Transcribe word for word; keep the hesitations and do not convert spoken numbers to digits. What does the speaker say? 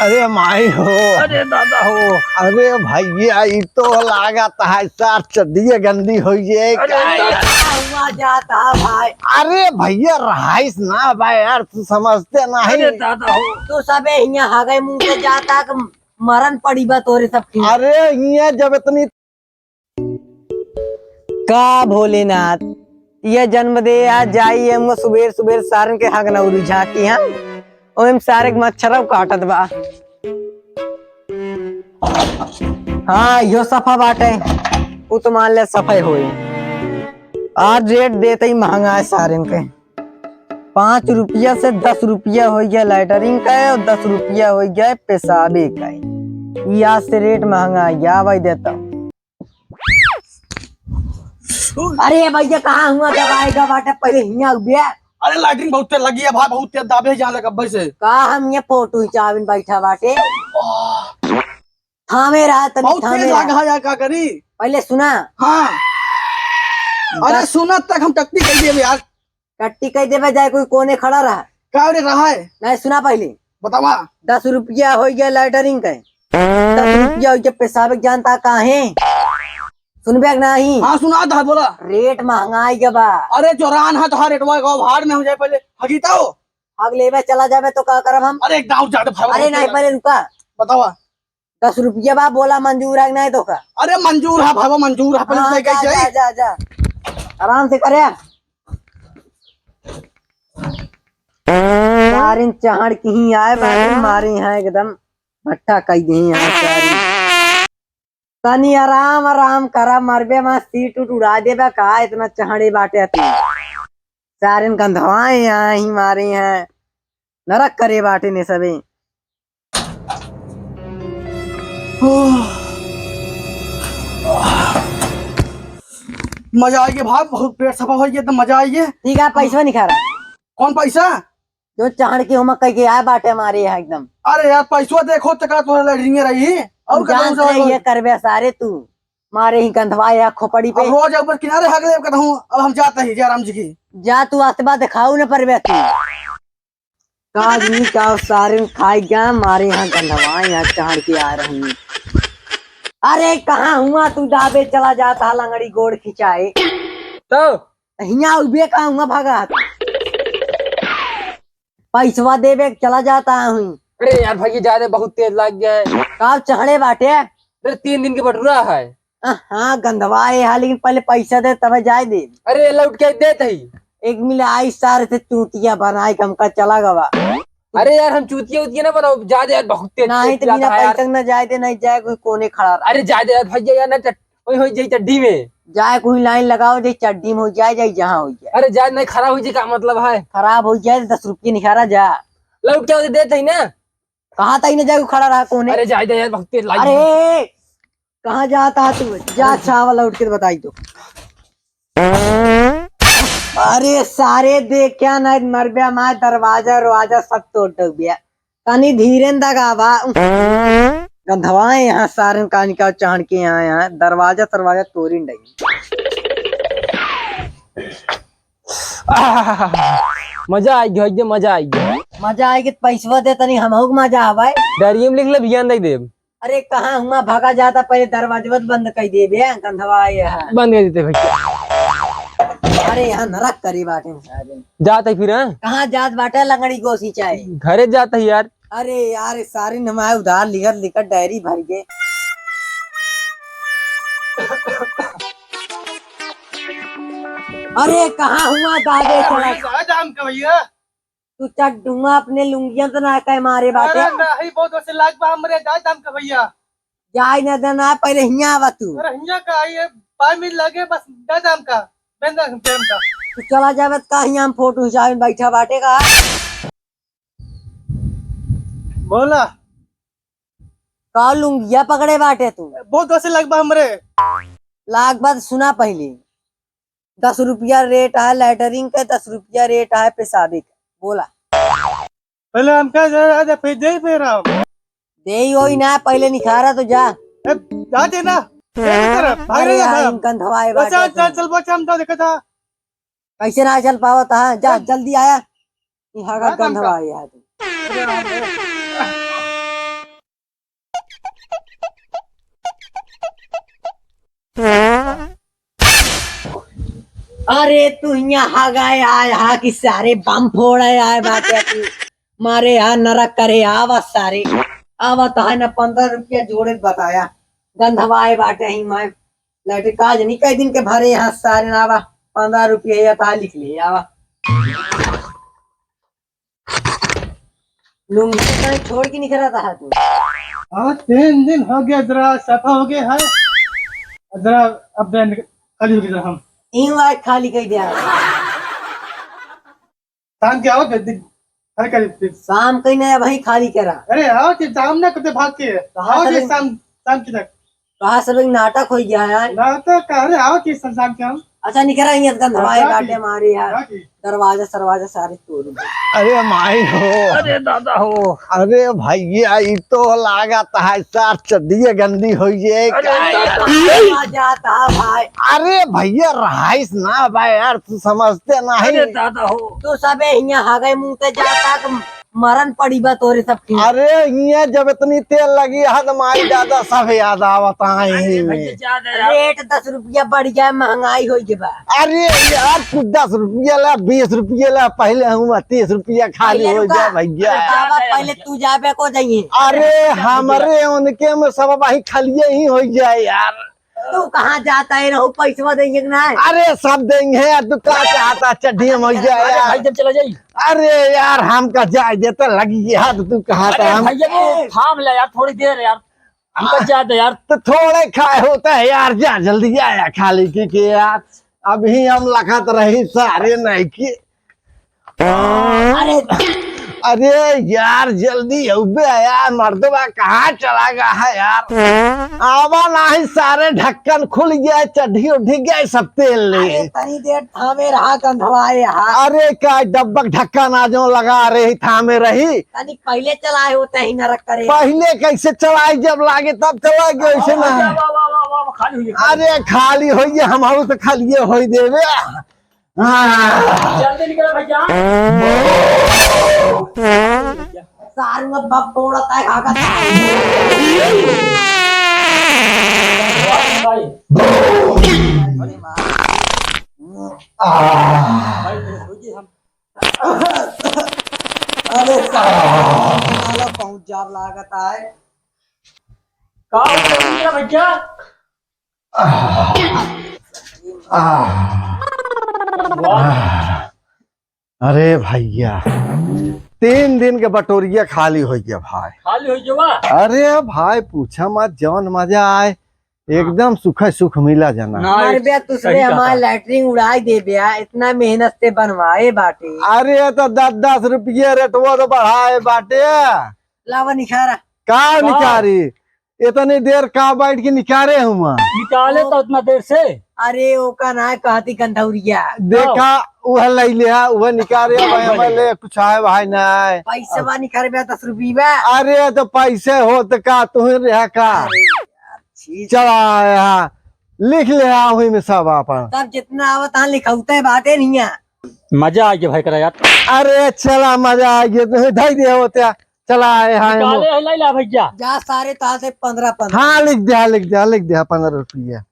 अरे माई हो। अरे दादा हो। अरे भैया, ई तो लागत है सार चड्डिये गंदी होइ गई। अरे दादा। हुआ जाता भाई। अरे भैया, रहाइस ना भाई यार, तू समझते नहीं। अरे दादा हो। तू सबे हियाँ हगई मुँह के जाता कि मरन पड़ी बा तोरे सब की। अरे हियाँ जब इतनी का भोलेनाथ, ये जन्म दे आ जाई, हम सुबेर सुबेर सारन के हगनौरी झाँकी हम, ओम सारे के मच्छरव काटत बा। हाँ, यो सफा बाटे, उ तो मान ले सफे होई। आज रेट देते ही महंगा है सारन के। पाँच रुपया से दस रुपया होइ गया लैटरिन का और दस रुपया होइ गया पेशाबे का। ई आज से रेट महंगा है, या भाई देता। अरे भैया, कहाँ हुआ दवाई का बाटे, पहले हियाँ उबिया। अरे लैट्रिन बहुत तेज लगी है भाई, बहुत तेज दाबे जान लगा भाई से। का हम ये फोटो खिंचाविन बैठा बाटे। थामे रहा तनी, बहुत थामे तेज रहा। लगा है यार, का करी? पहले सुना। हाँ। अरे दस सुना तक हम टट्टी कह दिए यार। टट्टी कह देबे जाए, कोई कोने खड़ा रहा। का रे रहा है? नहीं सुना पहले। बतावा। दस रुपया होइ गया लैटरिन के। दस रुपया होइ गया पेशाब के, जानता काहे? सुनबे कि नहीं? हाँ, सुना था, बोला। रेट महंगाई के बा। अरे, चोरान है, तोहार रेटवा का भाड़ में हो जाए, पहले हगीता हो। हग लेबे चला जाबे तो का करब हम? अरे, एक दाव जाते भाई, अरे, बहुत नहीं, तेज। पहले रुका। बतावा। दस रुपया बा, बोला मंजूर है कि नहीं तोका? अरे, मंजूर है भाई, मंजूर है, पहले हाँ, तय जा, कैसे? जा, जा, जा। आराम से करे। सारिन चहड़ के ही आए बाटे, मारे हैं एकदम भट्टा कई दे हैं सारिन। तनी आराम, आराम करा, मरबे मा सीट उट उड़ा देबे का, इतना चहड़े बाटे तू। सारिन गंधवाए यहाँ ही मारे हैं, नरक करे बाटे ने सबे। मजा आ गया भाई, बहुत पेट सफा हो गया, एकदम मजा आ गया। ठीक है, पैसवा निकाला। कौन पैसा? जो चहड़ के हुमा कह के आए बाटे मारे यहाँ एकदम। अरे यार, पैसवा देखो तो का तोरा लैट्रिन रही और का जानत दूसरा रहे कोई? ये करबे सारे तू, मारे ही गंधवा या खोपड़ी पे। अब रोज ऊपर किनारे हग लेब कहता हूँ, अब हम जाते ही जयराम जी की। जा तू आसबा दिखाऊ न परबे तू। का आदमी का सारे खाए गया, मारे यहाँ गंधवा, यहाँ चढ़ के आ रही। अरे कहाँ हुआ तू, दाबे चला जाता लंगड़ी गोड़ खिंचाए। तो हियाँ उबे का हुआ भगत। पैसवा देबे चला जाता हूँ। अरे यार भाई, ये ज्यादा बहुत तेज लग गया है। का चढ़े बाटे? अरे तीन दिन के बटुरा है। आ, हाँ, गंधवा है, हाँ, लेकिन पहले पैसा दे, तबे जाए दे। अरे, लौट के देत ही। एक मिला आई सारे से चूतिया बनाए के हमका चला गवा। अरे यार, हम चूतिया उतिया ना बनाओ, जा दे यार, बहुत तेज नहीं तेज तो बिना जाता है यार। पैसा ना जाए दे, नहीं जाए कोई कोने खड़ा रहा। अरे जा दे यार भैया, यार ना चट-, वही हो जाई चड्डी में। जाए कोई लाइन लगाओ, जाई चड्डी में हो जाए, जाई जहाँ हो जाए। अरे जा, नहीं खराब हो जाए, का मतलब है? खराब हो जाए तो दस रुपये निकाला जा। लौट के देत ही ना। कहाँ तक ना जाए, खड़ा रहा कोने। अरे जा दे यार, बहुत तेज लाग अरे, गया। कहाँ जाता है तू? जा, चावल उठ के बताई तो। अरे सारे, देख क्या ना, मरब्या मार, दरवाजा, रवाजा सब तोड़ दबिया। तनी धीरे न दगावा। गंधवाए यहाँ सारे कान का चढ़ के यहाँ, यहाँ दरवाजा, दरवाजा तोड़ी नहीं। मजा आई गया, एकदम मजा आई गया। मजा आई कि पैसवा दे तनी, हमहू के मजा आवे। डायरी में लिख ले, बियान दे देब। अरे कहाँ हुआ भागा जाता, पहले दरवाजवा बंद कर देबे, गंधवा यहाँ। बंद कर देते भैया। अरे यहाँ नरक करी बाटे सारे। जात है फिर, हाँ? कहाँ जात बाटे लंगड़ी गोसी चाहे? घरे जात है यार। अरे यार, सारे नमाए उधार लिखत लिखत डायरी भर गए। अरे कहाँ हुआ दादे चला? अरे दाम का भैया। तू चड्ढुआ अपने लुंगिया तो ना कह मारे बाटे। अरे नहीं, बहुत वैसे लाग बा हमरे, जाए दाम का भैया। जाए ना देना, पहले हियाँ आवा तू। अरे हियाँ का, ये पाँच मिनट लगे बस, जाए दाम का, बेंदा हम टाइम का। तू चला जावे त का हियाँ हम फोटो खिंचावे बैठा बाटे का? बोला। का लुंगिया पकड़े बाटे तू? बहुत वैसे लाग बा हमरे। लाग बात सुना पहले। दस रुपया रेट है लैटरिन के, दस रुपया रेट है पेशाबे के। बोला। पहले हमका जरा दे, फिर दे, फिर हम। दे ही होई ना, पहले निखारा तो जा। ए, जा दे ना। दे दे तेरा, भाग अरे रे जा, यार, तेरा। इन गंधवाए बचा, बाटे चल, तुम। चल, बचा, हम तो देखा था। कैसे ना चल पावत है? जा, हाँ। जल्दी आया। ई हगा जा, गंधवा तमका। आया है तू। अरे राम रे। अरे तू हियाँ हगाए आए हा कि सारे बम फोड़े आए बाटे तू? मारे हा नरक करे, आवा सारे। आवा तो है ना, पन्द्रह रुपया जोड़े बताया। गंधवाए बाटे ही मैं। लैट्रिन काज नहीं कई दिन के भरे हा सारे ना, आवा। पन्द्रह रुपया या ता लिख ले, आवा। लुंगी तो छोड़ के निकला था तू। हाँ, तीन दिन हो गया, जरा सफा हो गया है। जरा अब दे निक-, खाली हो गया जरा हम। यूं आज खाली कर दिया। शाम के आओ, दे, दे, खाली कर दे। शाम कहीं नहीं, वहीं खाली करा। अरे आओ कि शाम ना करते भाग के। कहाँ आओ से कि ले- शाम, शाम की तक। कहाँ सब एक नाटक हो गया है यार। नाटक का? अरे आओ कि शाम के हम। अच्छा निकरा ही है, गंधवाए अच्छा की। काटे मारे यार। क्या की? दरवाजा सरवाजा सारे तोड़ दे। अरे माई हो। अरे दादा हो। अरे भैया, ई तो लागत है सार चड्डिये गंदी होई है। अरे दादा। आ जाता भाई। अरे भैया, रहाइस ना भाई यार, तू समझते नहीं। अरे दादा हो। तू सबे हियाँ हगई मुँह ते जाता कि मरन पड़ी बा तोरे सब के। अरे, हियाँ जब इतनी तेल लगी है, तो माई दादा सब याद आवत है। अरे भैया, ज्यादा यार। रेट दस रुपया बढ़ गया, महंगाई हो गई बा। अरे यार, तू दस रुपया ला, बीस रुपया ला, पहले हम तीस रुपया खाली पहले हो रुका। जा भैया। अरे बाबा, पहले तू जाबे को जाइए। अरे, हमरे उनके में सब भाई खालिए ही हो जाए यार। तू कहाँ जाता है, रहू पैसवा देंगे कि नहीं? अरे, सब देंगे यार, तू का चाहता, चड्डी में हो जाए अरे यार। भाई, जब चला जाई। अरे यार, हमका जाए देता लगी है, तो तू कहाँ अरे था हम भैया, तू थाम ले यार, थोड़ी देर यार, हमका जाए दे यार। तो थोड़े खाए होता है यार, जा जल्दी आया खाली की, के यार, अभी हम लखत रही सारे नहीं की। अरे, अरे यार, जल्दी अउबे यार, मर्दवा कहाँ चला गया है यार? आवा नाही सारे, ढक्कन खुल गया, चड्ढी उड्ढी गया, सब तेल ले। अरे, तनी देर थामे रहा, गंधवाए हा। अरे, का डब्बक ढक्कन आ जो लगा रही, थामे रही। तनी पहले चलाए होते ही नरक करे। पहले कैसे चलाई, जब लागे तब चला गए, ऐसे ना। वाह, वाह, वाह, वाह, वाह, खाली हुई है, खाली। अरे, खाली होई है, हम तो खालिए होई देवे। हाँ। जल्दी निकलो भैया। सारू अब बक तोड़त है, खाकर। भाई। भाई, देखो जी, हम अरे साला, साला पहुंच जा लागत है। का हो गया भैया? आह। आह। वाह। अरे भैया, तीन दिन के बटोरिया खाली हो गया भाई। खाली हो गया? अरे भाई, पूछा मत, जौन मजा आए, एकदम सुखे सुख मिला जना। ना, मर बे, तू सही सबे कहा। हमार लैट्रिन उड़ाई दे बे, इतना मेहनत से बनवाए बाटे। अरे, तो दस दस रुपये रेटवा तो बढ़ाए बाटे। लावा निखारा। का का? निकारी? इतनी देर का बैठ के निकारे हुआ? निकाले तो उतना देर से। अरे, ओका ना कहती गंधौरिया। देखा, वह ले लिया, वह निकारे, भाई, हमारे ले कुछ आए भाई ना आए। पैसवा निकाले बे दस रुपये बा। अरे, तो पैसे हो तो का, तू ही रहा का? अरे यार, छी। चला यहाँ, लिख ले, हाँ, वही में सब आपन। तब जितना आवत, हाँ, लिखौते बाटे नहीं है। मजा आ गया भाई करा यार। अरे, चला, मजा आ गया, तू धई दे होते। चला, आए, हाँ, निकाले मो- है, लाई ला भैया। जा सारे, ता से पन्द्रह, पन्द्रह। हाँ, लिख दे, हाँ, लिख दे, हाँ, लिख दे, हाँ, पन्द्रह रुपया।